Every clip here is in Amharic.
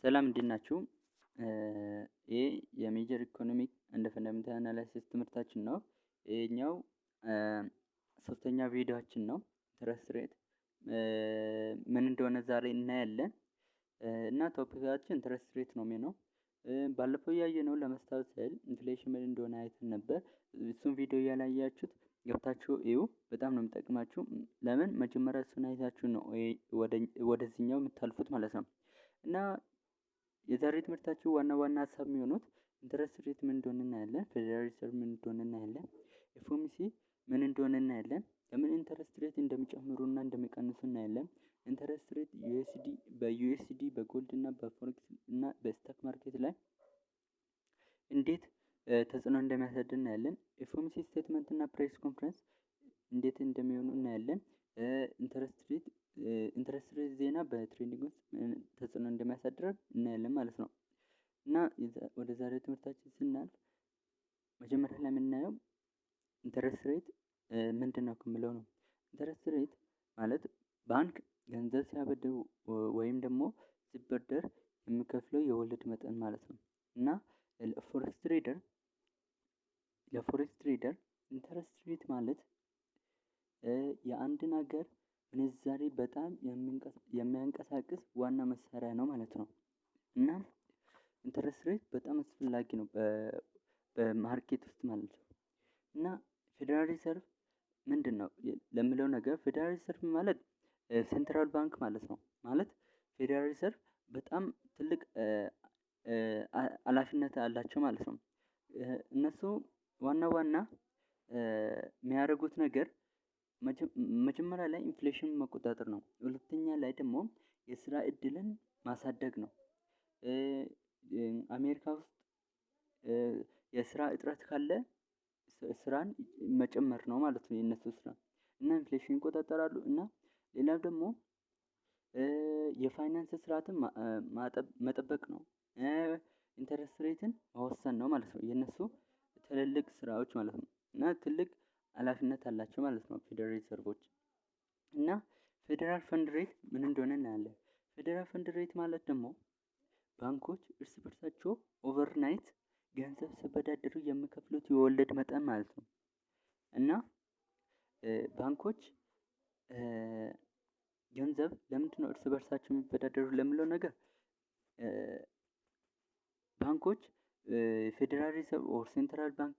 ሰላም እንዴት ናችሁ? ይሄ የ major economic and fundamental analysis ትምህርታችን ነው። ይሄኛው ሶስተኛ ቪዲዮአችን ነው። Interest rate ምን እንደሆነ ዛሬ እናያለን። እና topic ኣችን interest rate ነው የሚሆነው። ባለፈው ያየነው ለመስታወስ ያህል inflation ምን እንደሆነ አይተን ነበር። እሱን ቪዲዮ ያላያችሁት ገብታችሁ እዩ። በጣም ነው የሚጠቅማችሁ። ለምን መጀመሪያ እሱን አይታችሁ ነው ወደዚህኛው የምታልፉት ማለት ነው። እና የዛሬ ትምህርታችሁ ዋና ዋና ሀሳብ የሚሆኑት interest rate ምን እንደሆነ እናያለን። Federal Reserve ምን እንደሆነ እናያለን። FOMC ምን እንደሆነ እናያለን። ለምን interest rate እንደሚጨምሩና እንደሚቀንሱ እናያለን። Interest rate USD በ USD፣ በ gold እና በ forex እና በ stock market ላይ እንዴት ተጽዕኖ እንደሚያሳድር እናያለን። FOMC statement እና press conference እንዴት እንደሚሆኑ እናያለን። Interest rate ዜና በ trading ውስጥ ተጽዕኖ እንደሚያሳድር እናያለን ማለት ነው። እና ወደ ዛሬው ትምህርታችን ስናልፍ መጀመሪያ ላይ የምናየው interest rate ምንድን ነው ከሚለው ነው። Interest rate ማለት ባንክ ገንዘብ ሲያበድር ወይም ደግሞ ሲበደር የሚከፍለው የወለድ መጠን ማለት ነው። እና ለ forex trader interest rate ማለት የአንድን ሀገር ምንዛሬ በጣም የሚያንቀሳቅስ ዋና መሳሪያ ነው ማለት ነው። እና interest rate በጣም አስፈላጊ ነው በ market ውስጥ ማለት ነው። እና Federal Reserve ምንድን ነው ለሚለው ነገር፣ Federal Reserve ማለት central bank ማለት ነው። ማለት Federal Reserve በጣም ትልቅ ኃላፊነት አላቸው ማለት ነው። እነሱ ዋና ዋና የሚያደርጉት ነገር መጀመሪያ ላይ inflation መቆጣጠር ነው። ሁለተኛ ላይ ደግሞ የስራ እድልን ማሳደግ ነው። አሜሪካ ውስጥ የስራ እጥረት ካለ ስራን መጨመር ነው ማለት ነው የነሱ ስራ። እና inflation ይቆጣጠራሉ፣ እና ሌላው ደግሞ የፋይናንስ ስርዓትን መጠበቅ ነው። Interest rate ን መወሰን ነው ማለት ነው የነሱ ትልልቅ ስራዎች ማለት ነው። እና ትልቅ ሀላፊነት አላቸው ማለት ነው Federal Reserve ኦች። እና federal fund rate ምን እንደሆነ እናያለን። Federal fund rate ማለት ደግሞ ባንኮች እርስ በርሳቸው overnight ገንዘብ ሲበዳደሩ የሚከፍሉት የወለድ መጠን ማለት ነው። እና ባንኮች ገንዘብ ለምንድነው እርስ በርሳቸው የሚበዳደሩ ለሚለው ነገር፣ ባንኮች Federal Reserve or central bank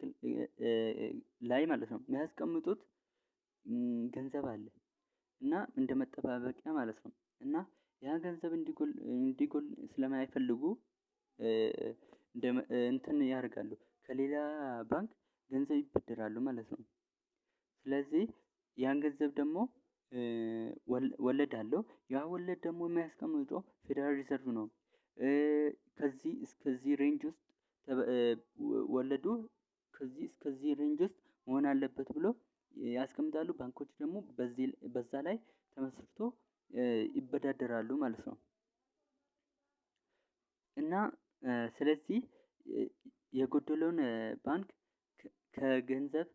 ላይ ማለት ነው የሚያስቀምጡት ገንዘብ አለ እና እንደ መጠባበቂያ ማለት ነው። እና ያ ገንዘብ እንዲጎል ስለማይፈልጉ እንትን ያደርጋሉ፣ ከሌላ ባንክ ገንዘብ ይበደራሉ ማለት ነው። ስለዚህ ያን ገንዘብ ደግሞ ወለድ አለው። ያ ወለድ ደግሞ የሚያስቀምጠው Federal Reserve ነው። ከዚህ እስከዚህ range ውስጥ ወለዱ ከዚህ እስከዚህ range ውስጥ መሆን አለበት ብሎ ያስቀምጣሉ። ባንኮች ደግሞ በዚህ በዛ ላይ ተመስርቶ ይበዳደራሉ ማለት ነው። እና ስለዚህ የጎደለውን ባንክ ከገንዘብ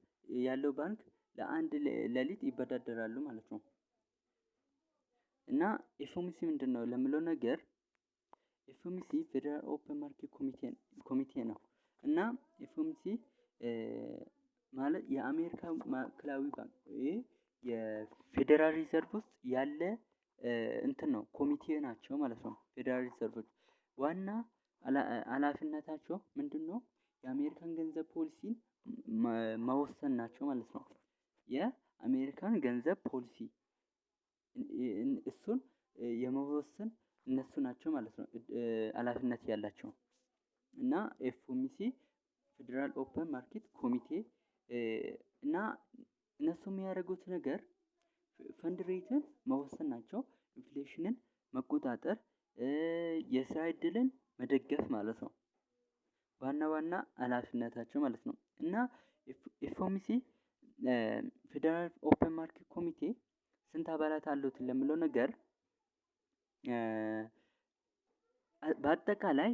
ያለው ባንክ ለአንድ ሌሊት ይበዳደራሉ ማለት ነው። እና FOMC ምንድነው ለሚለው ነገር፣ FOMC Federal Open Market ኮሚቴ ነው። እና FOMC ማለት የአሜሪካ ማዕከላዊ ባንክ፣ ይሄ የ Federal Reserve ውስጥ ያለ እንትን ነው፣ ኮሚቴ ናቸው ማለት ነው። Federal Reserve ኦች ዋና ሀላፊነታቸው ምንድነው? የአሜሪካን ገንዘብ ፖሊሲን መወሰን ናቸው ማለት ነው። የአሜሪካን ገንዘብ ፖሊሲ እሱን የመወሰን እነሱ ናቸው ማለት ነው ሀላፊነት ያላቸው። እና FOMC Federal Open Market ኮሚቴ እና እነሱ የሚያደርጉት ነገር fund rate ን መወሰን ናቸው። Inflation ን መቆጣጠር፣ የስራ እድልን መደገፍ ማለት ነው። ዋና ዋና ሀላፊነታቸው ማለት ነው። እና FOMC Federal Open Market ኮሚቴ ስንት አባላት አሉት ለሚለው ነገር፣ በአጠቃላይ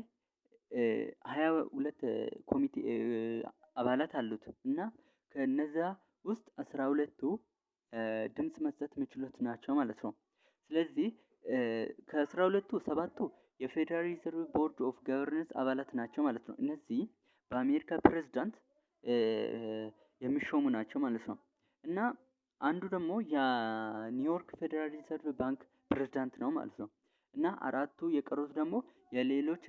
22 ኮሚቴ አባላት አሉት። እና ከነዛ ውስጥ 12ቱ ድምጽ መስጠት የሚችሉት ናቸው ማለት ነው። ስለዚህ ከ12ቱ ሰባቱ የ Federal Reserve Board of Governors አባላት ናቸው ማለት ነው። እነዚህ በአሜሪካ ፕሬዝዳንት የሚሾሙ ናቸው ማለት ነው። እና አንዱ ደግሞ የኒውዮርክ Federal Reserve Bank ፕሬዝዳንት ነው ማለት ነው። እና አራቱ የቀሩት ደግሞ የሌሎች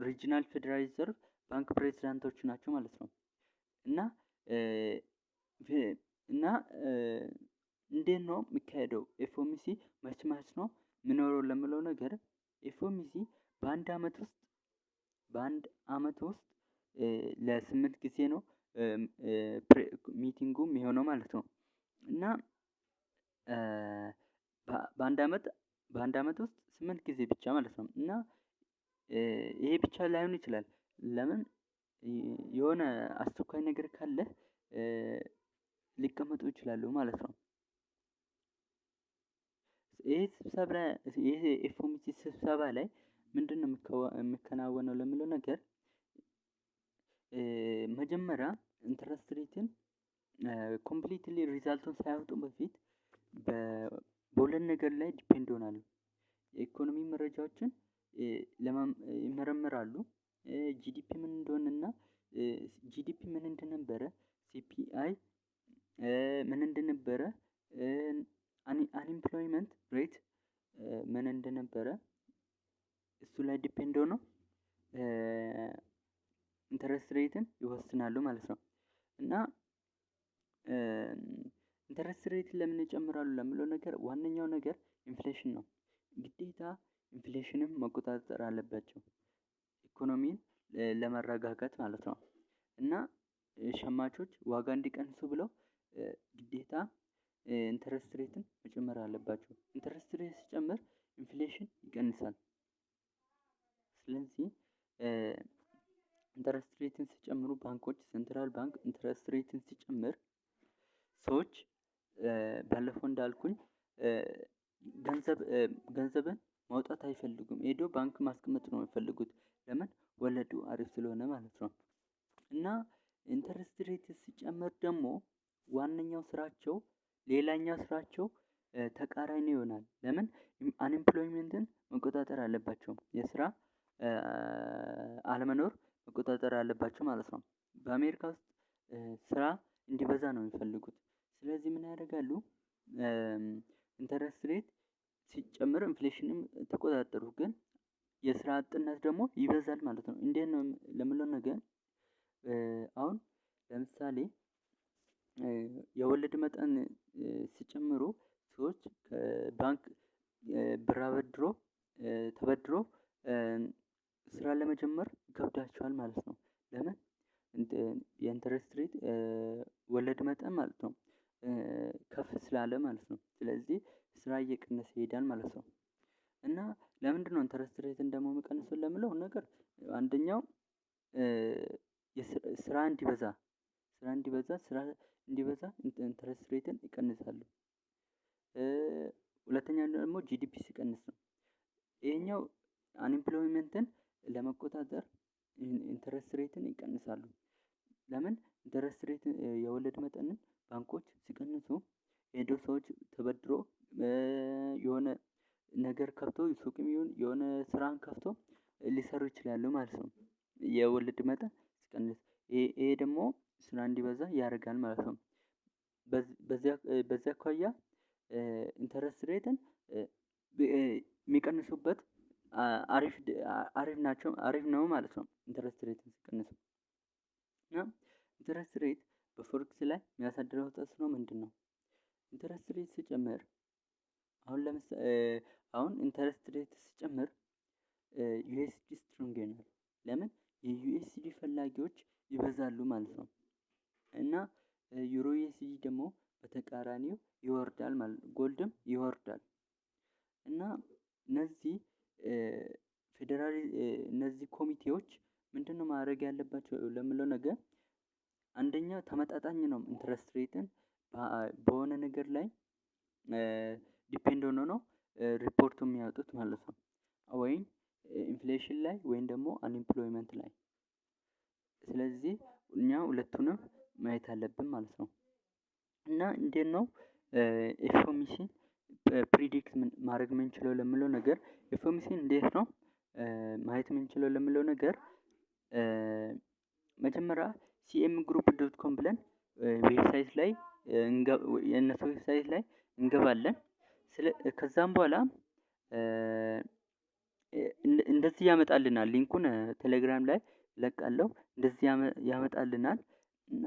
regional Federal Reserve Bank ፕሬዝዳንቶች ናቸው ማለት ነው። እና እንዴት ነው የሚካሄደው? FOMC መች መች ነው የሚኖረው ለሚለው ነገር FOMC በአንድ አመት ውስጥ ለ8 ጊዜ ነው meeting ኡ የሚሆነው ማለት ነው። እና በአንድ አመት ውስጥ 8 ጊዜ ብቻ ማለት ነው። እና ይሄ ብቻ ላይሆን ይችላል። ለምን የሆነ አስቸኳይ ነገር ካለ ሊቀመጡ ይችላሉ ማለት ነው። ይሄ ስብሰባ ይሄ FOMC ስብሰባ ላይ ምንድነው የሚከናወነው ለሚለው ነገር፣ መጀመሪያ interest rate ን completely result ኡን ሳያወጡ በፊት በሁለት ነገር ላይ depend ይሆናሉ። የኢኮኖሚ መረጃዎችን ይመረምራሉ። GDP ምን እንደሆነና GDP ምን እንደነበረ፣ CPI ምን እንደነበረ፣ unemployment rate ምን እንደነበረ እሱ ላይ depend ሆኖ interest rate ን ይወስናሉ ማለት ነው። እና interest rate ን ለምን ይጨምራሉ ለሚለው ነገር ዋነኛው ነገር inflation ነው። ግዴታ inflation ን መቆጣጠር አለባቸው ኢኮኖሚን ለማረጋጋት ማለት ነው። እና ሸማቾች ዋጋ እንዲቀንሱ ብለው ግዴታ interest rate ን መጨመር አለባቸው። Interest rate ሲጨምር inflation ይቀንሳል። ስለዚህ interest rate ን ሲጨምሩ ባንኮች፣ central bank interest rate ን ሲጨምር ሰዎች ባለፈው እንዳልኩኝ ገንዘብን ማውጣት አይፈልጉም፣ ሄዶ ባንክ ማስቀመጥ ነው የሚፈልጉት። ለምን? ወለዱ አሪፍ ስለሆነ ማለት ነው። እና interest rate ሲጨምር ደግሞ ዋነኛው ስራቸው ሌላኛው ስራቸው ተቃራኒ ይሆናል። ለምን? Unemployment ን መቆጣጠር አለባቸው፣ የስራ አለመኖር መቆጣጠር አለባቸው ማለት ነው። በአሜሪካ ውስጥ ስራ እንዲበዛ ነው የሚፈልጉት። ስለዚህ ምን ያደርጋሉ? Interest rate ሲጨምር inflation ንም ተቆጣጠሩ፣ ግን የስራ አጥነት ደግሞ ይበዛል ማለት ነው። እንዴት ነው ለሚለው ነገር፣ አሁን ለምሳሌ የወለድ መጠን ሲጨምሩ ሰዎች ከባንክ ብር አበድሮ ተበድሮ ስራ ለመጀመር ይከብዳቸዋል ማለት ነው። ለምን? የ interest rate ወለድ መጠን ማለት ነው ከፍ ስላለ ማለት ነው። ስለዚህ ስራ እየቀነሰ ይሄዳል ማለት ነው። እና ለምንድነው interest rate ን ደግሞ የሚቀንሱት ለሚለው ነገር፣ አንደኛው ስራ እንዲበዛ interest rate ን ይቀንሳሉ። ሁለተኛ ደግሞ GDP ሲቀንስ ነው። ይሄኛው unemployment ን ለመቆጣጠር interest rate ን ይቀንሳሉ። ለምን? Interest rate የወለድ መጠንን ባንኮች ሲቀንሱ ሄዶ ሰዎች ተበድሮ የሆነ ነገር ከፍቶ፣ ሱቅም ይሁን የሆነ ስራን ከፍቶ ሊሰሩ ይችላሉ ማለት ነው። የወለድ መጠን ሲቀንስ ይሄ ደግሞ ስራ እንዲበዛ ያደርጋል ማለት ነው። በዚያ አኳያ interest rate ን የሚቀንሱበት አሪፍ ናቸው፣ አሪፍ ነው ማለት ነው። Interest rate ን ሲቀንሱ እና interest rate በ forex ላይ የሚያሳድረው ተጽዕኖ ምንድነው? Interest rate ሲጨምር፣ አሁን ለምሳሌ አሁን interest rate ሲጨምር USD strong ይሆናል። ለምን? የ USD ፈላጊዎች ይበዛሉ ማለት ነው። እና Euro USD ደግሞ በተቃራኒው ይወርዳል ማለት ነው። Gold ም ይወርዳል። እና እነዚህ ፌዴራል እነዚህ ኮሚቴዎች ምንድነው ማድረግ ያለባቸው ለሚለው ነገር፣ አንደኛ ተመጣጣኝ ነው፣ interest rate ን በሆነ ነገር ላይ depend ሆኖ ነው ሪፖርቱ የሚያወጡት ማለት ነው። ወይም inflation ላይ ወይም ደግሞ unemployment ላይ። ስለዚህ እኛ ሁለቱንም ማየት አለብን ማለት ነው። እና እንዴት ነው FOMC ን predict ማድረግ የምንችለው ለሚለው ነገር፣ FOMC ን እንዴት ነው ማየት የምንችለው ለሚለው ነገር፣ መጀመሪያ CME Group.com ብለን website ላይ፣ የእነሱ website ላይ እንገባለን። ከዛም በኋላ እንደዚህ ያመጣልናል። Link ኡን ቴሌግራም ላይ ለቃለሁ። እንደዚህ ያመጣልናል እና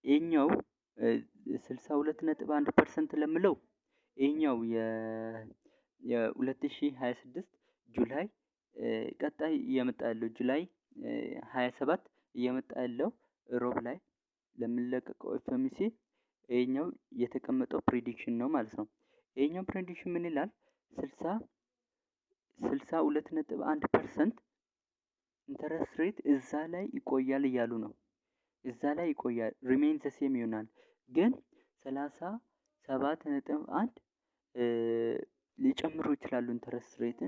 ይሄኛው 62.1% ለምለው ይሄኛው የ2026 July ቀጣይ እየመጣ ያለው July 27 እየመጣ ያለው ሮብ ላይ ለሚለቀቀው FOMC ይሄኛው የተቀመጠው prediction ነው ማለት ነው። ይሄኛው prediction ምን ይላል? 62.1% interest rate እዛ ላይ ይቆያል እያሉ ነው። እዛ ላይ ይቆያል፣ remain the same ይሆናል። ግን 37.1 ሊጨምሩ ይችላሉ interest rate ን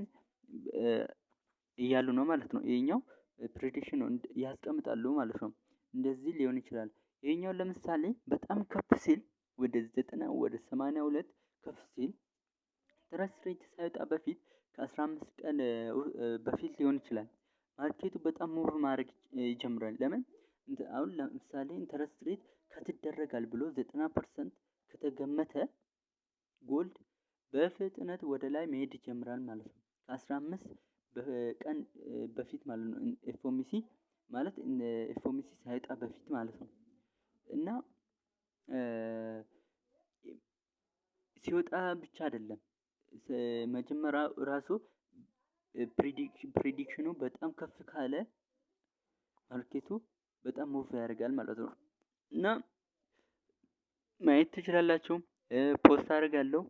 እያሉ ነው ማለት ነው። ይሄኛው prediction ነው ያስቀምጣሉ ማለት ነው። እንደዚህ ሊሆን ይችላል። ይሄኛው ለምሳሌ በጣም ከፍ ሲል፣ ወደ 90፣ ወደ 82 ከፍ ሲል፣ interest rate ሳይወጣ በፊት ከ15 ቀን በፊት ሊሆን ይችላል። Market ኡ በጣም move ማድረግ ይጀምራል። ለምን? አሁን ለምሳሌ interest rate cut ይደረጋል ብሎ 90% ከተገመተ gold በፍጥነት ወደ ላይ መሄድ ይጀምራል ማለት ነው። ከ15 ቀን በፊት ማለት ነው። FOMC ማለት FOMC ሳይወጣ በፊት ማለት ነው። እና ሲወጣ ብቻ አይደለም፣ መጀመሪያ ራሱ prediction ኑ በጣም ከፍ ካለ market ኡ በጣም move ያደርጋል ማለት ነው። እና ማየት ትችላላችሁ። Post አደርጋለሁ።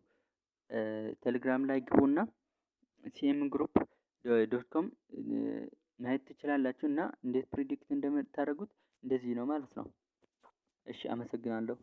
ቴሌግራም ላይ ግቡና CME Group.com ማየት ትችላላችሁ። እና እንዴት predict እንደምታደርጉት እንደዚህ ነው ማለት ነው። እሺ፣ አመሰግናለሁ።